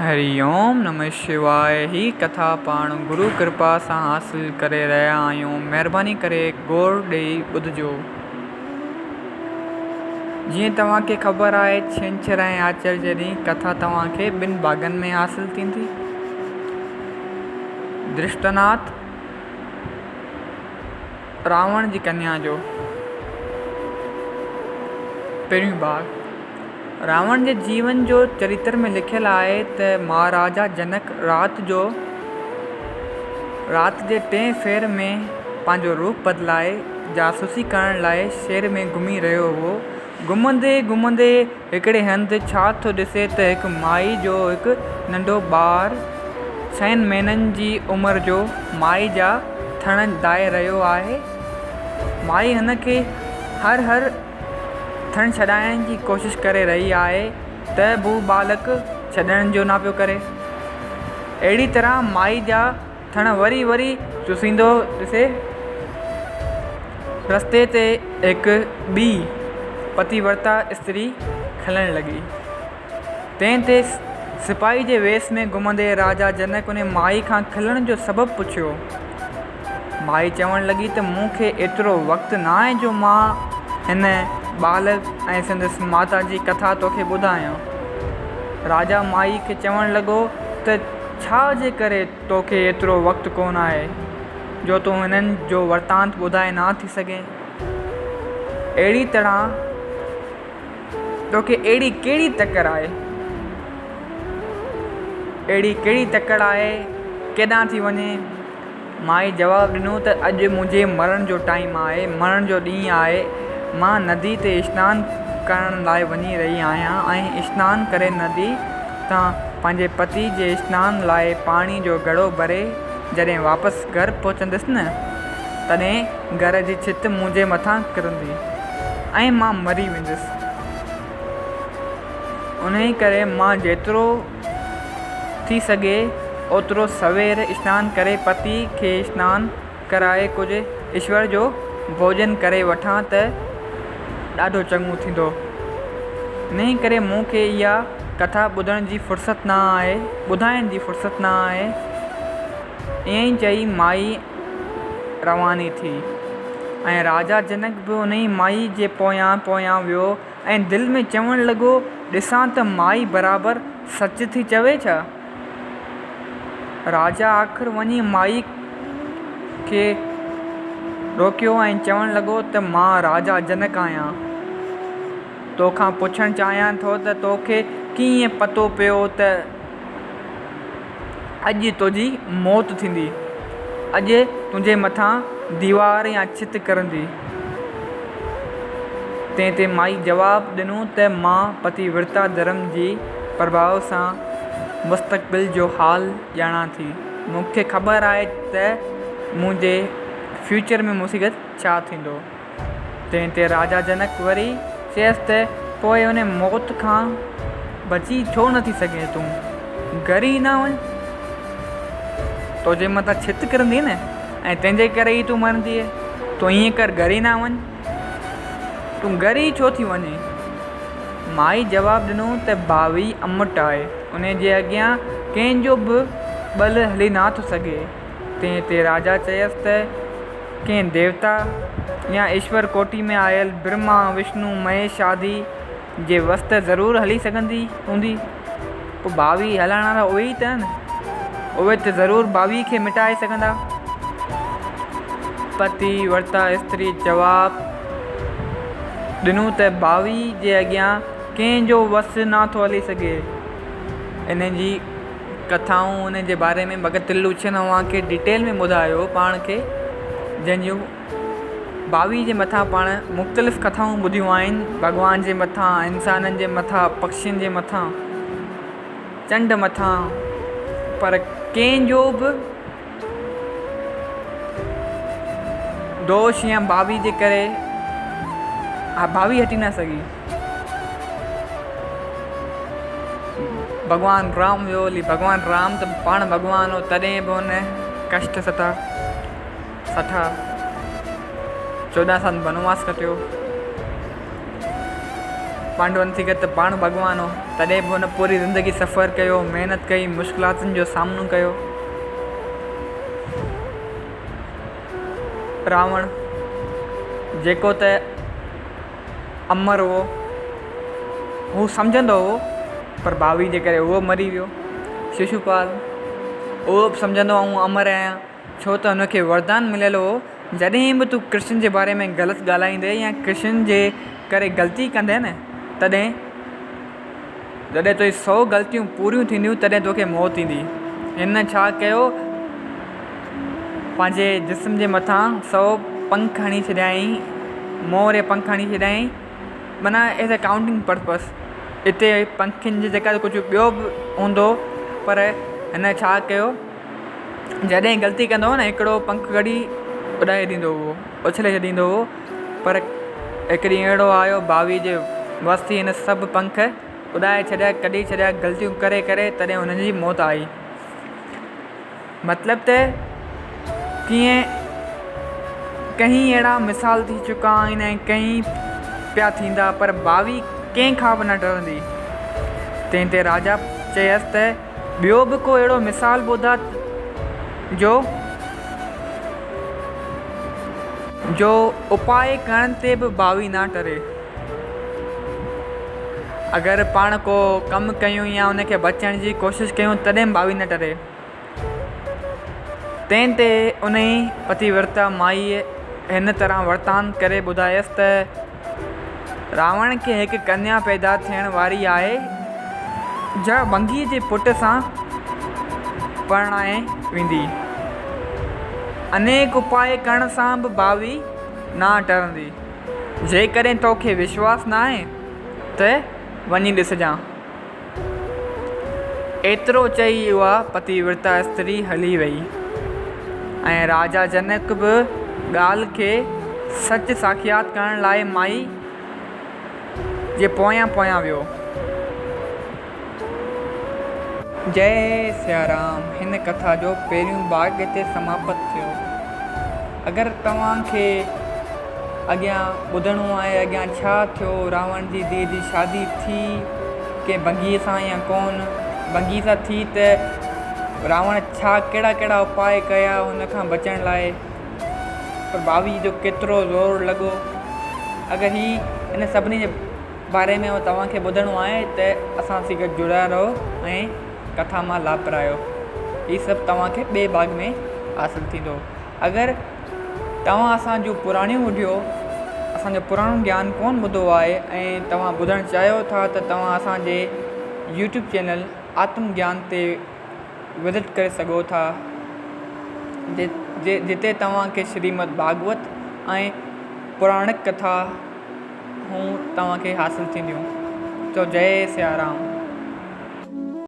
هري اوم نمه شواء هي ڪٿا پاڻ گرو ڪرپا سان حاصل ڪري رهيا آهيون مهرباني ڪري غور ڏئي ٻڌجو. جيئن توهان کي خبر آهي ڇنڇر ۽ آچر جي ڏينهن ڪٿا توهان کي ٻن ڀاڳن ۾ حاصل ٿيندي. درشٽناٿ راوڻ جي ڪنيا جو پهريون ڀاڳ. راوڻ جي جيون جو چريتر ۾ لکيل آهي ته مهاراجا جنڪ رات جو رات جي ٽئين ڦير ۾ پنهنجو روپ بدلائي جاسوسي ڪرڻ لاء شهر ۾ گهمي رهيو هو. گهمندي گهمندي هڪڙي هنڌ ڇا ٿو ڏسي ته هڪ مائي جو هڪ ننڍو ٻار ڇهن مهينن جي عمر جو مائي جا ٿڻ دائي رهيو آهي. مائي هن کي هر هر ٿڻ ڇڏائڻ جي ڪوشش ڪري رهي آهي ته به ٻالڪ ڇڏڻ جو نه پيو ڪري. اهڙي طرح مائي جا ٿڻ وري وري چوسيندو ڏسي رستي تي هڪ ٻي پتيورتا استري کلڻ لڳي. تنهن تي سپاهي جي ويس ۾ گهمندي راجا جنڪ ان مائي کان کلڻ جو سبب پڇيو. مائي چوڻ لڳي ته مون کي ايترو وقت ناهي جو مان هن ٻالڪ ۽ سندس ماتا جي ڪٿا توکي ٻڌايان. راجا مائي کي چوڻ لڳو ته ڇا جي ڪري توکي ايترو وقت ڪونه آهي جو تون هنن جو ورتانت ٻڌائي نه ٿي سگهين؟ اهڙي طرح توکي اهڙي ڪهڙي تڪڙ آهي؟ اهڙي ڪهڙي تڪڙ آهي؟ ڪيڏانهن ٿي وڃين؟ مائي جواب ڏنو ته اڄ منهنجي مرڻ جو ٽائيم آهي، مرڻ جو ڏينهن آهي. مان ندي تي اشنان ڪرڻ لاء وڃي رهي آهيان ۽ اشنان ڪري ندي تان پنهنجي پتي جي اشنان لاء پاڻي جو گهڙو ڀري جڏهن واپس گهر پهچندس نه، تڏهن گهر جي ڇت منهنجي مٿان ڪرندي ۽ مان مري ويندس. انهيء ڪري مان جيترو ٿي سگهي اوترو سوير اشنان ڪري پتي کي اشنان ڪرائي ڪجهه ايشور جو ڀوڄن ڪري وٺان ته ڏاڍو چڱو ٿيندو. انهيء ڪري مون کي اها ڪٿا ٻڌڻ جي فرصت نه آهي، ٻڌائڻ جي فرصت نه آهي. ائين چئي مائي رواني ٿي ۽ راجا جنڪ به انهيء مائي جي پويان پويان ويو ۽ دل ۾ چوڻ لڳو، ڏسان ته مائي برابر سچ ٿي چوي ڇا؟ راجا آخر وڃي مائي کي روڪيو ۽ چوڻ لڳو ته مان راجا جنڪ آهيان. توکان پڇڻ چاهيان ٿو ته توکي ڪيئن پتو پيو ته اڄ تنهنجي موت ٿيندي. اڄ تنهنجي مٿان ديوار يا ڇت ڪرندي. تنهن تي مائي جواب ڏنو ته مان پتيورتا ڌرم جي پرڀاء سان مستقبل جو حال ڄاڻان ٿي. مون کي خبر آهي ته منهنجي فيوچر ۾ مون سان گڏ ڇا ٿيندو. تنهن تي راجا جنڪ وري چيس ته پوء ان موت کان بچي ڇو نه ٿي سگهين تون گهر ئي نه وڃ تو جي مٿان ڇت ڪرندي نه ۽ تنهن جي ڪري ئي تون مرندينء تون ائين ڪر گهر ئي نه وڃ تون گهر ئي ڇو ٿي وڃين؟ مائي جواب ڏنو ته باوي امٽ آهي ان جي اڳيان ڪنهن جو به ٻل هلي نه ٿو سگهي. تنهن تي راجا چيس ته ڪنهن ديوتا يا ايشور ڪوٽي ۾ آيل برهما، وشنو، مهيش آدي جي وس ته ضرور هلي سگهندي هوندي. پوء باوي هلائڻ وارا اهي ئي ته آهن. اهي ته ضرور باوي کي مٽائي سگهندا. پتي ورتا استري جواب ڏنو ته باوي جي اڳيان ڪنهن جو وس نه ٿو هلي سگهي. ان جي ڪٿائون ان جي باري ۾ ڀڳت ترلوچن اوهان کي ڊيٽيل ۾ ٻڌايو پاڻ کي جنهن جون باوي جي مٿان پاڻ مختلف ڪٿائون ٻڌيون آهن ڀڳوان جي مٿان انسانن جي مٿان پکين جي مٿان چنڊ مٿان پر ڪنهن جو به دوش يا باوي جي ڪري باوي هٽي نه سگهي. ڀڳوان رام ويو هلي ڀڳوان رام ته پاڻ ڀڳوان هو تڏهن به هن ڪشٽ ستا سٺا 14 سال بنواس ڪٽيو. پانڊون سان گڏ ته پاڻ ڀڳوان هو، تڏهن به هن پوري زندگي سفر ڪيو، محنت ڪئي، مشڪلاتن جو سامنو ڪيو. راوڻ جيڪو ته امر هو، هو سمجهندو هو پر باوي جي ڪري اهو مري ويو. ششوپال اهو به سمجهندو هو آئون امر آهيان، ڇو ته هن کي وردان مليل هو جڏهن به تون ڪرشن جي باري ۾ غلط ڳالهائيندين يا ڪرشن جي ڪري غلطي ڪندين نه تڏهن جڏهن تنهنجي سو غلطيون پوريون ٿينديون تڏهن توکي موت ايندي. هن ڇا ڪيو پنهنجي جسم جي مٿان سو پنک هڻي ڇڏيائين، مور جا پنک هڻي ڇڏيائين معنيٰ ايز اي ڪائونٽنگ پرپز اتي پنکين جي جڳهه تي ڪجهه ٻيو به هوندو پر هن ڇا ڪيو جڏهن غلطي ڪندو هو نه هڪڙو پنک ڪڍي اڏائي ڏيندو هو اڇلي ڇڏيندو هو پر هڪ ڏينهن اهڙو آيو باوي جي وس ٿي هن سڀ پنک اڏائي ڇڏيا ڪڍي ڇڏيا غلطيون ڪري ڪري تڏهن هن جي موت آئي مطلب ته ڪيئن ڪئين اهڙا مثال ٿي چڪا آهن ۽ ڪئين پيا ٿيندا پر باوي ڪنهن کان به نه ڊرندي. تنهن تي راجا چيس ته ٻيو به ڪو اهڙو مثال ٻڌاء جو جو اپاء ڪرڻ تي به باوي نه ٽري. اگر پاڻ ڪو ڪم ڪيون يا ان کي بچڻ جي ڪوشش ڪيون تڏهن به باوي نه ٽري. تنهن تي انهيء پتيورتا مائيء هن طرح ورتانت ڪري ٻڌايس ته، راوڻ کي هڪ ڪنيا پيدا ٿيڻ واري آهي، جا ٻنگيء جي پٽ سان پرڻائي ويندي. انيڪ اپاء ڪرڻ سان به باوي نه ٽرندي. جيڪڏهن توکي وشواس ناهي ته وڃي ڏسجان. ايترو چئي اها پتيورتا استري هلي ويئي ۽ راجا جنڪ به ڳالهه کي سچ ساکيات ڪرڻ لاء مائي جي پويان پويان ويو. جئي سيارام هن ڪٿا جو پهريون ڀاڳ هتي سماپت ٿيو. اگر توهان کي اڳيان ٻڌڻو آهي اڳيان ڇا ٿيو راوڻ جي ڌيء جي شادي ٿي ڪنهن ڀنگيء سان يا ڪون ڀنگي سان ٿي ته راوڻ ڇا ڪهڙا ڪهڙا اپاء ڪيا ان کان بچڻ لاء پر ٻاوي جو ڪيترو زور لڳو اگر هي ان سڀني جي باري ۾ توهان کي ٻڌڻو آهي ته اسان سان گڏ جڙيا رهو ۽ ڪٿا مان لاڀ پرايو. هي سڀ توهان کي ٻئي ڀاڳ ۾ حاصل ٿيندو. اگر توهان اسان جون پراڻيون وڊيو اسان جو پراڻو گيان ڪون ٻڌو آهي ۽ توهان ٻڌڻ چاهيو ٿا ته توهان اسان جي يوٽيوب چينل آتم گيان تي وزٽ ڪري سگهو ٿا جتي توهان کي شريمد ڀاڳوت ۽ پراڻڪ ڪٿا هون توهان کي حاصل ٿينديون. چئو جئي سيارام.